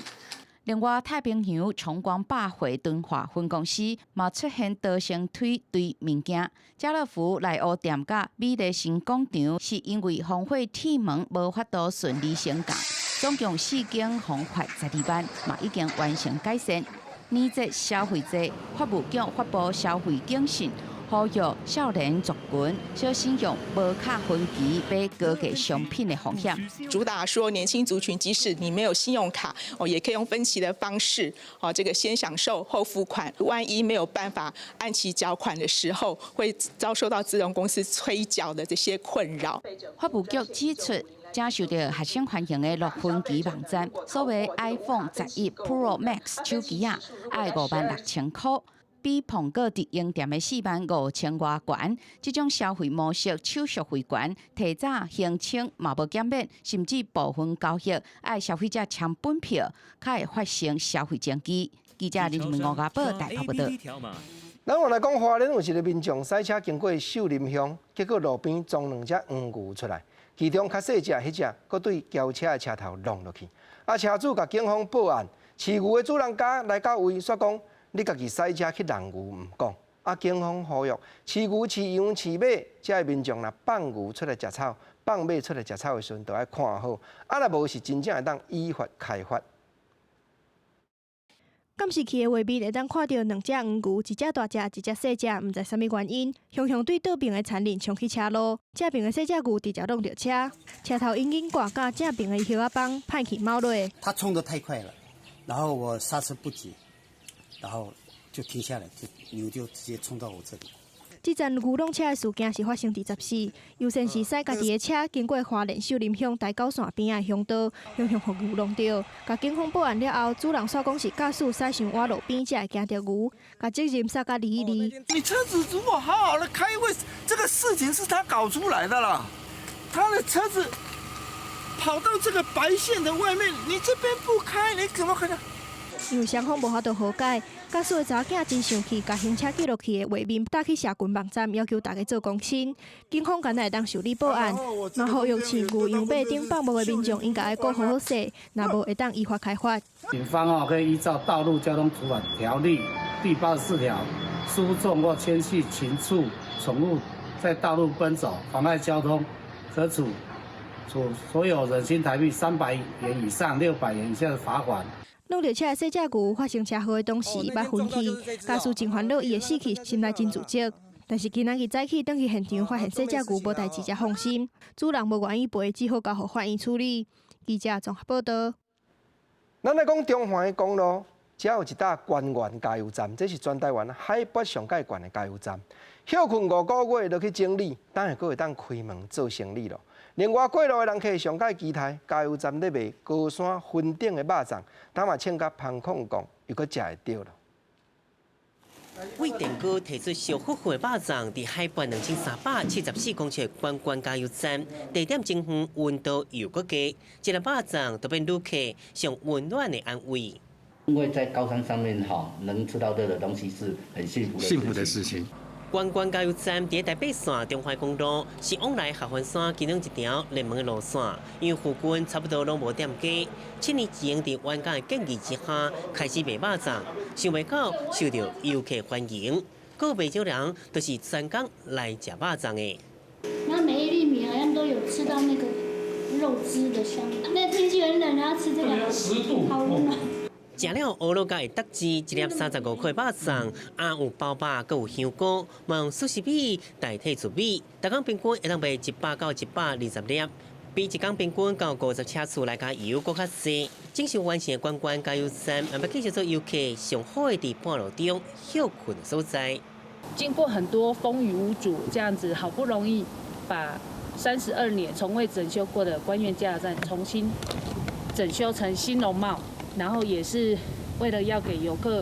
另外，太平洋崇光百貨敦化分公司嘛出現逃生梯堆物件。家樂福內湖店佮美麗新廣場是因為防火鐵門無法度順利升降。總共四間予罰12萬，嘛已經完成改善。年節消費者法務局發布消費警訊，呼籲少年族群小心用無卡分期買高價商品的風險。主打說年輕族群，即使你沒有信用卡，哦，也可以用分期的方式，哦，這個先享受後付款。萬一沒有辦法按期繳款的時候，會遭受到金融公司催繳的這些困擾。法務局指出，正受著學生歡迎的樂分期網站，所謂 iPhone 11 Pro Max 手機仔，愛56,000箍，比蘋果直營店的45,000外懸。這種消費模式手續費懸，提早還清嘛無減免，甚至部分交易愛消費者簽本票，較會發生消費爭議。記者林文吳家寶台北報導。咱來講，花蓮有一個民眾駛車經過秀林鄉，結果路邊撞兩隻黃牛出來，其中較細隻彼隻，閣對轎車的車頭挵落去。啊，車主共警方報案，飼牛的主人家來到位，煞講你家己駛車去挵牛毋講。啊，警方呼籲飼牛、飼羊、飼馬，這个民眾若放牛出來食草，放馬出來食草的時陣，都愛看好。啊，若無是真正會當依法開罰。監視器的畫面會當看著兩隻黃牛，一隻大隻，一隻細隻，毋知啥物原因，雄雄對倒爿的田林衝去車路，正爿的細隻牛直接挵著車，車頭隱隱掛佮正爿的葉仔枋，歹去貓落。他衝得太快了，然後我剎車不及，然後就停下來，就牛就直接衝到我這裡。這陣牛挵車的事件是發生佇14，優先是駛家己的車經過花蓮秀林鄉台九線邊仔的鄉道，雄雄予牛挵著。共警方報案了後，主人煞講是駕駛駛傷倚路邊才會驚著牛，共責任捒共離一離。你車子如果好好的開，為這個事情是他搞出來的啦。他的車子跑到這個白線的外面，你這邊不開，你怎麼可能？因為雙方無法度和解，駕駛的查某囝真生氣，共行車記錄器的畫面貼去社群網站，要求大家做公審。警方敢若會當受理報案，嘛呼籲飼牛、羊馬等放牧的民眾應該愛顧好好勢，若無會當依法開罰。警方哦可以依照《道路交通處罰條例》第84條，輸送或遷徙禽畜、寵物在道路奔走，妨礙交通，可處處所有人新台幣300元以上600元以下的罰款。挵著車的細隻牛發生車禍的當時，捌昏去，駕駛真煩惱，伊會死去，心內真自責。但是今仔日早起轉去現場，發現細隻牛無代誌，才放心。主人無願意賠，只好交予法院處理。記者綜合報導。咱來講中環的公路，遮有一搭關原加油站，這是全台灣海拔上蓋懸的加油站。歇睏5個月落去整理，等下閣會當開門做生意囉。另外，過路的人客上蓋期待加油站咧賣高山雲頂的肉粽，等嘛穿甲芳控講，又閣食會著囉。為電鍋提出燒呼呼的肉粽，佇海拔2374公尺關關加油站，地點真遠，溫度又閣低，一粒肉粽就變旅客上溫暖的安慰。因為在高山上面哈，能吃到這個東西是很幸福的幸福的事情。關關加油站佇台北線中環公路，是往來合歡山其中一條熱門的路線，因為附近差不多攏無店家。7年前佇專家的建議之下，開始賣肉粽，想袂到受著遊客歡迎，閣袂少人都是專工來食肉粽的。那每一粒米好像都有吃到那個肉汁的香，那天氣很冷，然後吃這個，好溫暖。食了餓了才會得知，一粒35塊肉粽，啊有包肉，閣有香菇，嘛用壽司米代替糯米，逐工平均會當賣100到120粒，比一工平均到50車次來加油閣較濟。整修完成的關關加油站，也欲繼續做遊客上好的佇半路中歇睏的所在。經過很多風雨無阻，這樣子好不容易把32年從未整修過的關岳加油站重新整修成新容貌。然後也是為了要給遊客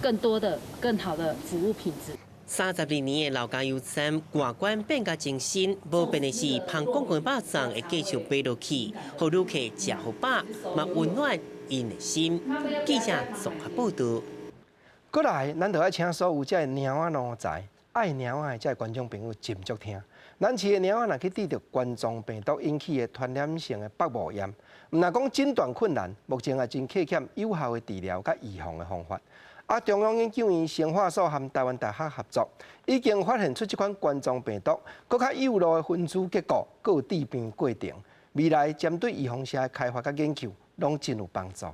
更多的、更好的服務品質。32年的老加油站外觀變甲真新，無變的是芳廣的肉粽會繼續賣落去，予旅客食予飽，嘛溫暖𪜶的心。記者綜合報導。過來，咱就愛請所有這个貓仔奴才、愛貓仔的這个觀眾朋友斟酌聽。咱飼的貓仔若去得著冠狀病毒引起的傳染性的腹膜炎，毋但講診斷困難，目前也真缺欠有效的治療佮預防的方法。啊，中央研究院生化所和台灣大學合作，已經發現出這款冠狀病毒閣較幼路的分子結構，閣有致病過程。未來針對預防射的開發佮研究，攏真有幫助。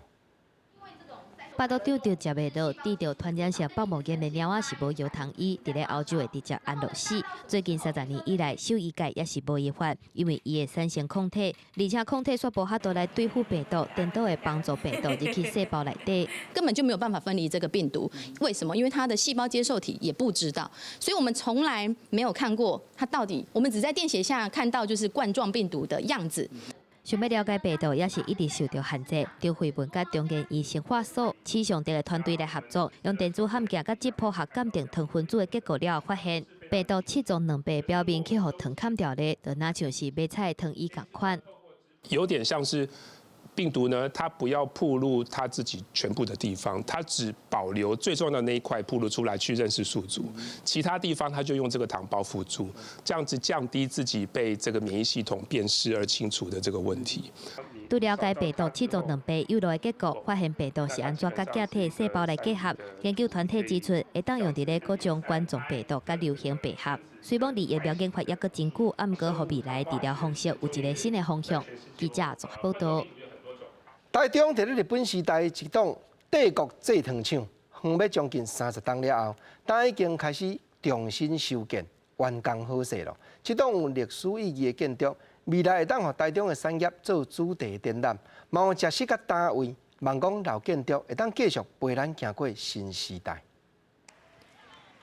腹肚脹著食袂落，得著傳染性腹膜炎的貓仔是無藥通醫，佇咧歐洲會直接安樂死。最近30年以來，獸醫界也是無醫法，因為伊會產生抗體，而且抗體煞無法度來對付病毒，顛倒會幫助病毒入去細胞內底。根本就沒有辦法分離這個病毒。為什麼？因為它的細胞接受體也不知道，所以我們從來沒有看過它到底，我們只在電血下看到就是冠狀病毒的樣子。想欲了解病毒，也是一直受著限制。張惠文佮中研院生化所、池上哲的團隊來合作，用電子顯鏡佮質譜學鑑定糖分子的結果了後，發現病毒七層兩白表面去予糖崁著咧，就若像是迷彩的糖衣仝款。有點像是病毒呢，它不要暴露它自己全部的地方，它只保留最重要的那一塊暴露出來去認識宿主，其他地方它就用這個糖包覆住，這樣子降低自己被這個免疫系統辨識而清除的這個問題。對了解病毒七層兩白有落的結果，發現病毒是按怎佮寄體細胞來結合。研究團體指出，會當用佇咧各種冠狀病毒佮流行病學。雖罔離疫苗研發猶閣真久，啊，毋過予未來治療方式有一個新的方向。記者綜合報導。台中佇咧日本時代一棟帝國製糖廠，荒欲將近30冬了後，呾已經開始重新修建，完工好勢囉。這棟有歷史意義的建築，未來會當予台中的產業做主題展覽，嘛有食肆佮單位，望講老建築會當繼續陪咱行過新時代。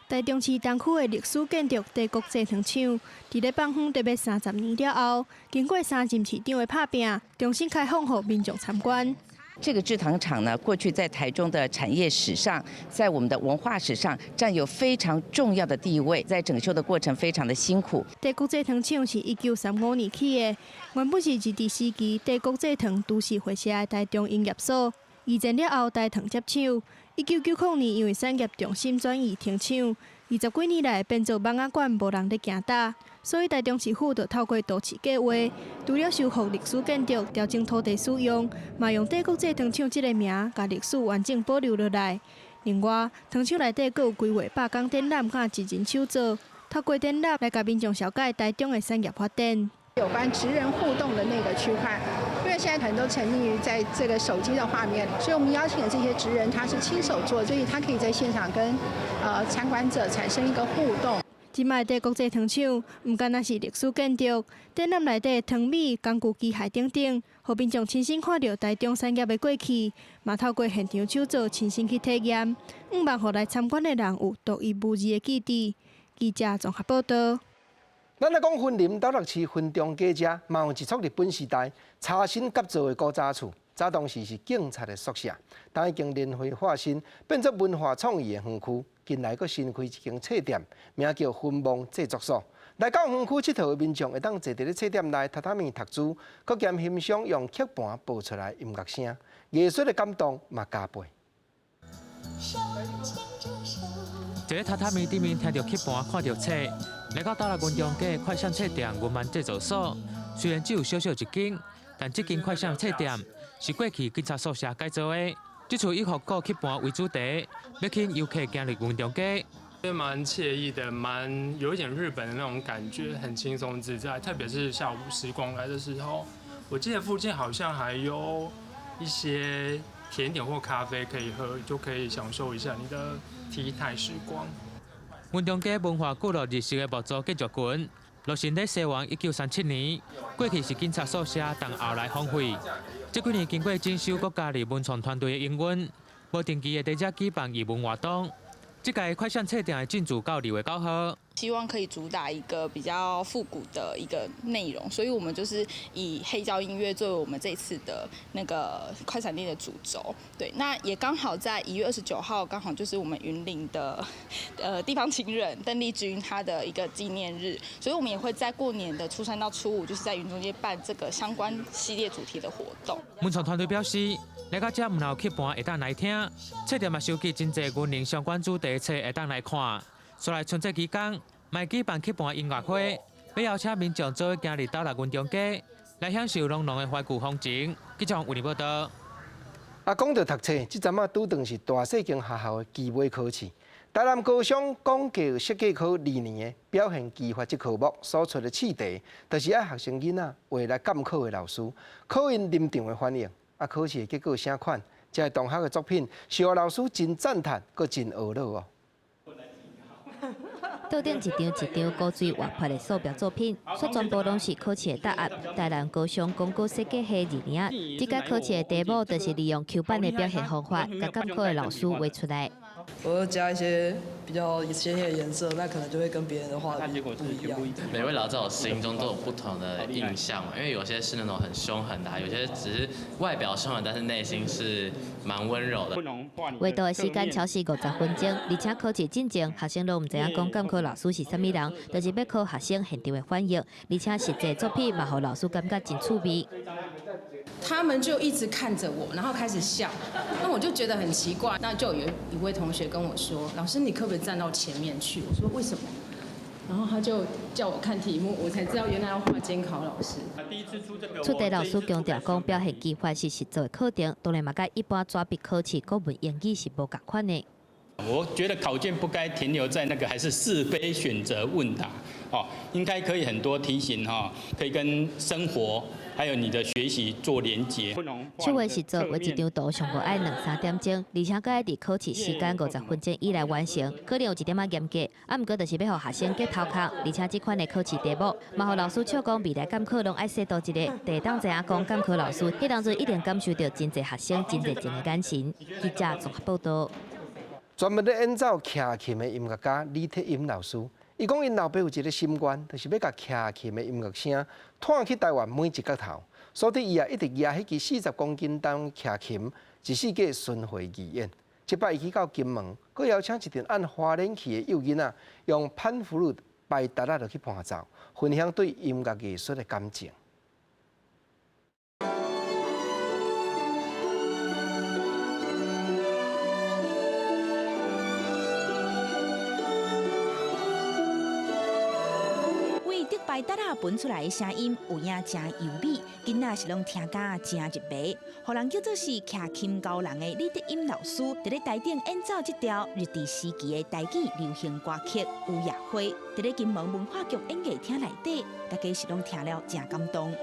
台中市東區的歷史建築帝國製糖廠，佇咧放荒得欲30年了後，經過三任市長的拍拚，重新開放予民眾參觀。這個製糖廠呢，過去在台中的產業史上，在我們的文化史上佔有非常重要的地位。在整修的過程非常的辛苦。帝國製糖廠是1935年起的，原本是日治時期帝國製糖株式會社的台中營業所。二戰了後，台糖接手。1990年，因為產業重心轉移停廠，20幾年來變做蠓仔館，無人咧行搭，所以台中市府就透過都市計畫，除了修復歷史建築、調整土地使用，嘛用帝國製糖廠這个名，共歷史完整保留落來。另外，糖廠內底閣有規劃罷工展覽佮職人手作，透過展覽來共民眾紹介台中的產業發展。有關職人互動的那個區塊，因為現在很多沉溺於在這個手機的畫面，所以我們邀請的這些職人，他是親手做，所以他可以在現場跟參觀者產生一個互動。這擺帝國製糖廠，毋干焦是歷史建築，展覽內底糖米、工具、機械等等，予民眾親身看著台中產業的過去，嘛透過現場手作親身去體驗，向望予來參觀的人有獨一無二的記憶。記者綜合報導。咱來講雲林斗六市雲中街遮，嘛有一處日本時代查新甲造的古早厝，早當時是警察的宿舍，但已經輪回化身，變做文化創意的園區。近來閣新開一間冊店，名叫雲夢製作所。來到園區𨑨迌的民眾，會當坐佇咧冊店內榻榻米讀書，閣兼欣賞用曲盤播出來音樂聲，藝術的感動嘛加倍。坐佇榻榻米頂面聽著曲盤，看著冊，來到斗六雲中街快閃冊店雲漫製作所。雖然只有小小一間，但這間快閃冊店是過去警察宿舍改造的。這處以復古曲盤為主題，欲吸引遊客行入雲中街。蠻愜意的，蠻有一點日本的那種感覺，很輕鬆自在。特別是下午時光來的時候，我記得附近好像還有一些甜點或咖啡可以喝，就可以享受一下你的 tea time 時光。雲中街文化聚落日式的木造建築群，落成佇西元1937年，過去是警察宿舍，但後來荒廢。這幾年經過整修，閣加入文創團隊的營運，無定期會佇遮舉辦藝文活動。這屆快閃冊店會進駐到2月9號。希望可以主打一個比較復古的一個內容，所以我們就是以黑膠音樂作為我們這次的那個快閃店的主軸。對，那也剛好在1月29號，剛好就是我們雲林的地方情人鄧麗君她的一個紀念日，所以我們也會在過年的初三到初五，就是在雲中街辦這個相關系列主題的活動。文創團隊表示，來到遮毋但有曲盤會當來聽，冊店嘛收集真濟雲林相關主題冊會當來看。煞來春節期間，嘛會舉辦曲盤音樂會，欲邀請民眾做伙行入斗六雲中街，來享受濃濃的懷舊風情。記者為你報導。啊，講到讀冊，這陣仔拄當是大細間學校的期尾考試。台南高商廣告設計科二年的表現技法這科目所出的試題，就是愛學生囡仔畫來監考的老師，考𪜶臨場的反應。啊，考試的結果啥款？這个同學的作品，受老師真讚嘆，閣真懊惱哦。桌頂一張一張古錐活潑的素描作品，煞全部攏是考試的答案。台南高商廣告設計系二年，這屆考試的題目就是利用 Q 版的表現方法，共監考的老師畫出來。我加一些比較鮮豔的顏色，那可能就會跟別人的畫不一樣。每位老師在我心中都有不同的印象嘛，因為有些是那種很兇狠的，有些只是外表兇狠，但是內心是蠻溫柔的。畫圖的時間超時50分鐘，而且考試進前，學生攏毋知影講監考老師是啥物人，就是欲考學生現場的反應，而且實際作品嘛，予老師感覺真趣味。他們就一直看着我，然後開始笑，那我就覺得很奇怪。那就有一位同學跟我說：“老師，你可不可以站到前面去？”我說：“為什麼？”然後他就叫我看題目，我才知道原來要畫監考老師。出題老師強調講，表現技法是實作的課程，當然嘛，佮一般紙筆考試國文、英語是無仝款的。我覺得考卷不該停留在那個還是是非選擇問答，哦，應該可以很多題型哈，可以跟生活還有你的學習做連結。手畫實作畫一張圖上無愛兩三點鐘，而且閣愛佇考試時間50分鐘以內完成，可能有一點仔嚴格。啊，毋過就是欲予學生激頭殼，而且這款的考試題目，嘛予老師笑講未來監考攏愛踅多一个，會當知影講監考老師，彼當陣一定感受著真濟學生真熱情的眼神。記者綜合報導。專門咧演奏徛琴的音樂家李鐵音老師，伊講𪜶老爸有一个心願，就是欲共徛琴的音樂聲傳去台灣每一角頭。所以伊也一直舉彼支40公斤重徛琴，一世界巡迴義演。這擺伊去到金門，閣邀請一陣按花蓮去的幼囡仔，用潘福魯排笛仔落去伴奏，分享對音樂藝術的感情。排笛仔分出來的聲音有影誠優美，囡仔是攏聽甲誠入迷，予人叫做是徛琴高人的李德音老師，佇咧台頂演奏這條日治時期的台語流行歌曲《雨夜花》，佇咧金門文化局演藝廳內底，大家是攏聽了誠感動。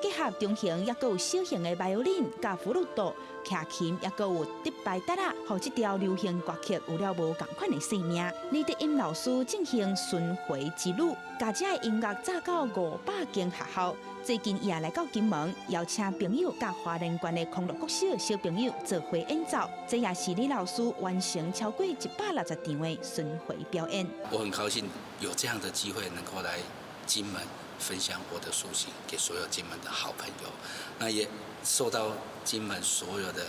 結合中型抑閣有小型的 violin 佮福祿多、徛琴，抑閣有竹排笛仔，予這條流行歌曲有了無仝款的生命。李德音老師進行巡迴之旅，共這个音樂載到500間學校。最近伊也來到金門，邀請朋友佮花蓮縣的康樂國小小朋友做伙演奏。這也是李老師完成超過160場的巡迴表演。我很高興有這樣的機會能夠來金門分享我的豎琴給所有金門的好朋友，那也受到金門所有的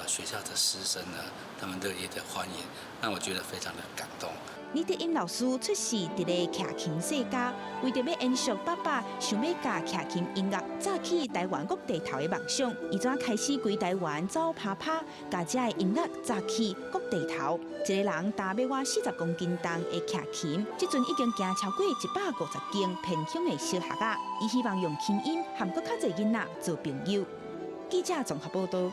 學校的師生呢，他們熱烈的歡迎，讓我覺得非常的感動。李德音老師出世佇咧徛琴世家，為著欲延續爸爸想欲共徛琴音樂載去台灣各地頭的夢想，伊怎開始規台灣走趴趴，共這个音樂載去各地頭。一个人擔欲倚40公斤重的徛琴，這陣已經行超過150間偏鄉的小學仔。伊希望用琴音和閣較濟囡仔做朋友。記者綜合報導。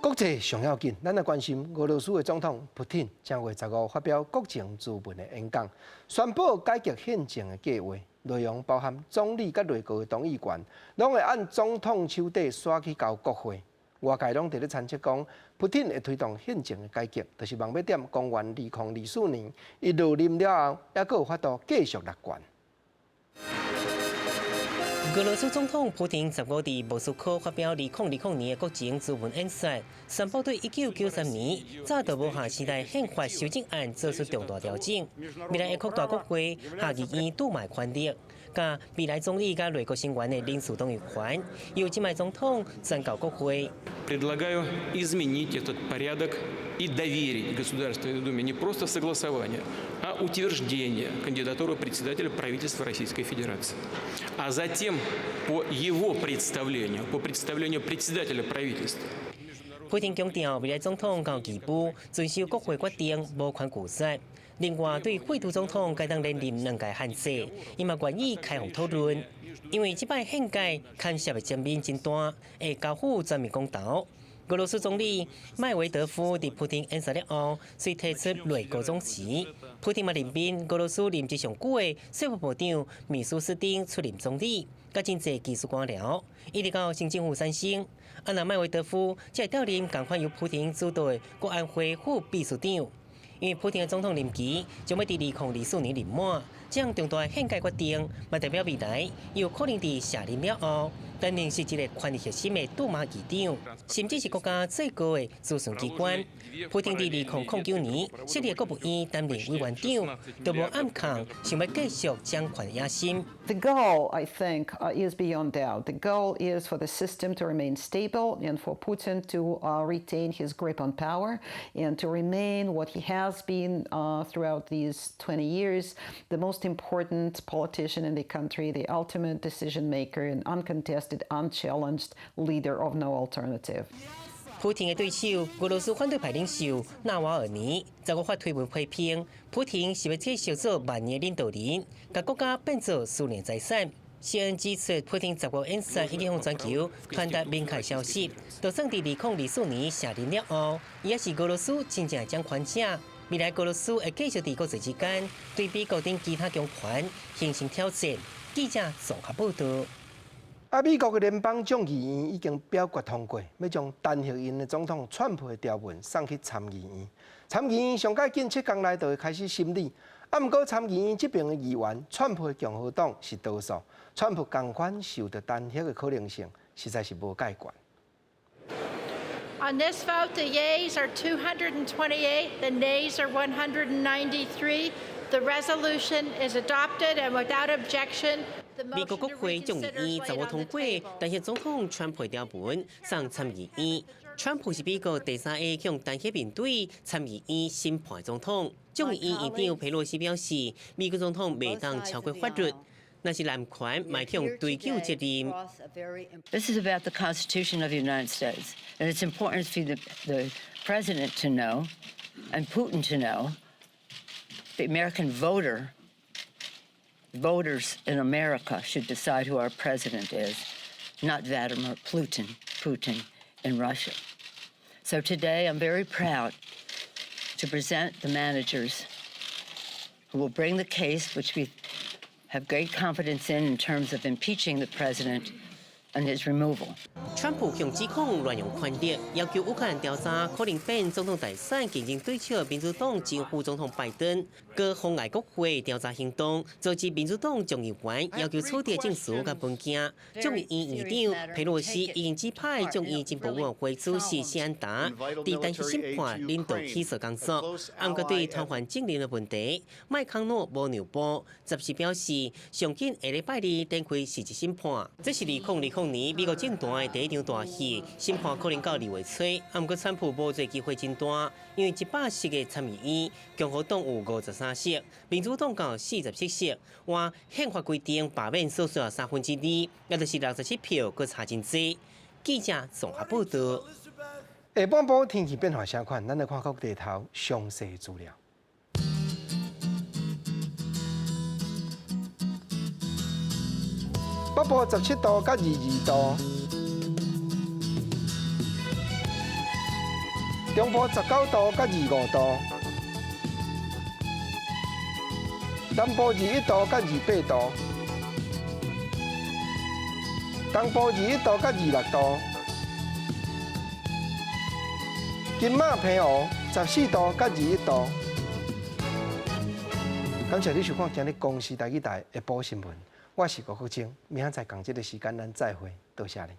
國際上要緊，咱來關心俄羅斯的總統普丁正月十五發表國情諮文的演講，宣布改革憲政的計劃，內容包含總理佮內閣的同意權，攏會按總統手底徙去交國會。外界攏佇咧猜測講，普丁會推動憲政的改革，就是望欲踮公元2024年伊落任了後，猶閣有法度繼續掠權。俄羅斯總統普丁十五佇莫斯科發表2020年的國情諮文演說，宣布對1993年早就無下時代憲法修正案做出重大調整，未來會擴大國會、下議院杜馬權力，佮未來總理佮內閣成員的人事同意權，由這擺總統轉交國會。 Предлагаю изменить этот порядок и доверить Государственной Думе не просто согласование, а утверждение кандидатуры председателя правительства Российской Федерации. А затем по его представлению, по представлению председателя правительства. 普丁強調，未來總統佮義務遵守國會決定，無權拒絕。另外，對廢除總統該當連任兩屆限制，伊嘛願意開放討論。因為這擺憲改牽涉的層面真大，會交付全民公投。俄羅斯總理麥維德夫佇普丁演說了後，遂提出內閣總辭。普丁嘛任命俄羅斯任職上久的稅務部長米舒斯丁出任總理，佮真濟技術官僚，一直到新政府產生。啊，若麥維德夫才會調任仝款由普丁主導的國安會副秘書長。因為普丁的總統任期將欲佇2024年任滿，這項重大的憲改決定，嘛代表未來有可能佇卸任了後，擔任是一个權力核心的杜馬議長，甚至是國家最高的諮詢機關。普丁佇2009年設立國務院擔任委員長，都無暗藏想欲繼續掌權野心。 The goal, I think, is beyond doubt. The goal is for the system to remain stable and for Putin to retain his grip on power and to remain what he has been throughout these 20 years, the most important politician in the country, the ultimate decision maker and uncontested, unchallenged leader of no alternative. 普丁的對手，俄羅斯反對派領袖納瓦爾尼，十五發推文批評普丁是欲繼續做萬年領導人，共國家變做私人財產。CNN 指出，普丁15演說已經向全球傳達明確消息，就算佇2024年卸任了後，伊猶是俄羅斯真正的掌權者。未來俄羅斯會繼續佇國際之間對美國等其他強權形成挑戰。記者綜合報導。啊！美國的聯邦眾議院已經表決通過，欲將彈劾𪜶的總統川普的條文送去參議院。參議院上蓋緊7工內就會開始審理。啊，毋過參議院這邊的議員，川普的共和黨是多數，川普仝款受著彈劾的可能性，實在是無蓋懸。 On this vote, the yeas are 228, the nays are 193. The resolution is adopted and without objection. 美國國會眾議院十五通過，彈劾總統川普條文送參議院。川普是美國第三个予彈劾面對參議院審判總統。眾議院院長佩洛西表示，美國總統袂當超過法律，若是濫權，嘛會予追究責任。 This is about the Constitution of the United States, and it's important for the president to know and Putin to know, the American voter, voters in America should decide who our president is, not Vladimir Putin in Russia. So today I'm very proud to present the managers who will bring the case, which we have great confidence in terms of impeaching the president and his removal. 川普向指控亂用權力，要求烏克蘭調查可能變總統大選競爭對手民主黨前副總統拜登，閣妨礙國會調查行動，導致民主黨眾議員要求取得證詞佮文件。眾議院院長佩洛西已經指派眾議進步委員會主席謝安達，佇彈劾審判領導起訴工作。毋過對傳喚證人的問題，麥康諾無讓步，十四表示上緊下禮拜二展開實質審判。這是2020年美國政壇的第一場大戲，審判可能到2月初。毋過川普無罪機會真大，因為100席个參議院，共和黨有53席，民主黨有47席。倚憲法規定罷免所需要2/3，也就是67票，閣差真濟。記者綜合報導。下半晡天氣變化啥款？咱來看各地頭詳細資料。北部17度佮22度，中部19度佮25度，南部21度佮28度，東部21度佮26度，金馬澎湖14度佮21度。感謝你收看今日公視台語台下晡新聞。我是郭國清，明仔載仝這个時間，咱再會，多謝你。